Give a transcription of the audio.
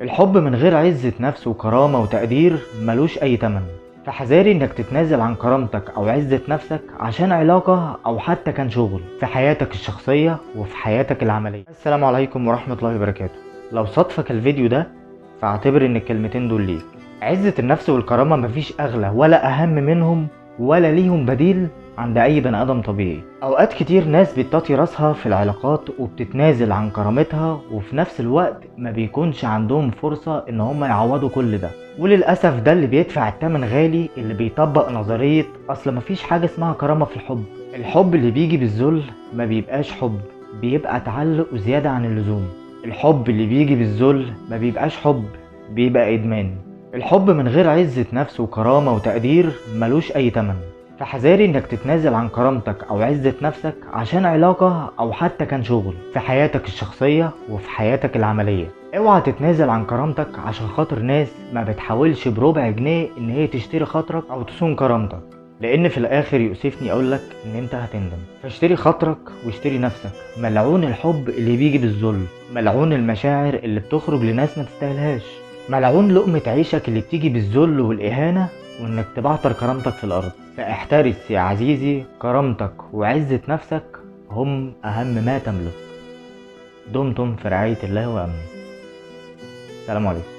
الحب من غير عزة نفس وكرامة وتقدير ملوش أي تمن، فحذاري إنك تتنازل عن كرامتك أو عزة نفسك عشان علاقة أو حتى كان شغل في حياتك الشخصية وفي حياتك العملية. السلام عليكم ورحمة الله وبركاته. لو صادفك الفيديو ده فاعتبر إن الكلمتين دول ليك. عزة النفس والكرامة مفيش أغلى ولا أهم منهم ولا ليهم بديل عند أي بني آدم طبيعي. أوقات كتير ناس بتطي راسها في العلاقات وبتتنازل عن كرامتها، وفي نفس الوقت ما بيكونش عندهم فرصة إن هم يعوضوا كل ده، وللأسف ده اللي بيدفع الثمن غالي، اللي بيطبق نظرية أصل مفيش حاجة اسمها كرامة في الحب. الحب اللي بيجي بالذل ما بيبقاش حب، بيبقى تعلق وزيادة عن اللزوم. الحب اللي بيجي بالذل ما بيبقاش حب، بيبقى إدمان. الحب من غير عزة نفس وكرامة وتقدير ملوش أي تمن، فحذاري إنك تتنازل عن كرامتك أو عزة نفسك عشان علاقة أو حتى كان شغل في حياتك الشخصية وفي حياتك العملية. اوعى تتنازل عن كرامتك عشان خاطر ناس ما بتحاولش بربع جنيه إن هي تشتري خاطرك أو تصون كرامتك، لأن في الآخر يؤسفني أقولك إن أنت هتندم. فاشتري خاطرك واشتري نفسك. ملعون الحب اللي بيجي بالذل، ملعون المشاعر اللي بتخرج لناس ما تستاهلهاش، ملعون لقمة عيشك اللي بتيجي بالذل والإهانة وإنك تبعتر كرامتك في الأرض. فاحترس يا عزيزي، كرامتك وعزة نفسك هم أهم ما تملك. دمتم في رعاية الله وأمنه. السلام عليكم.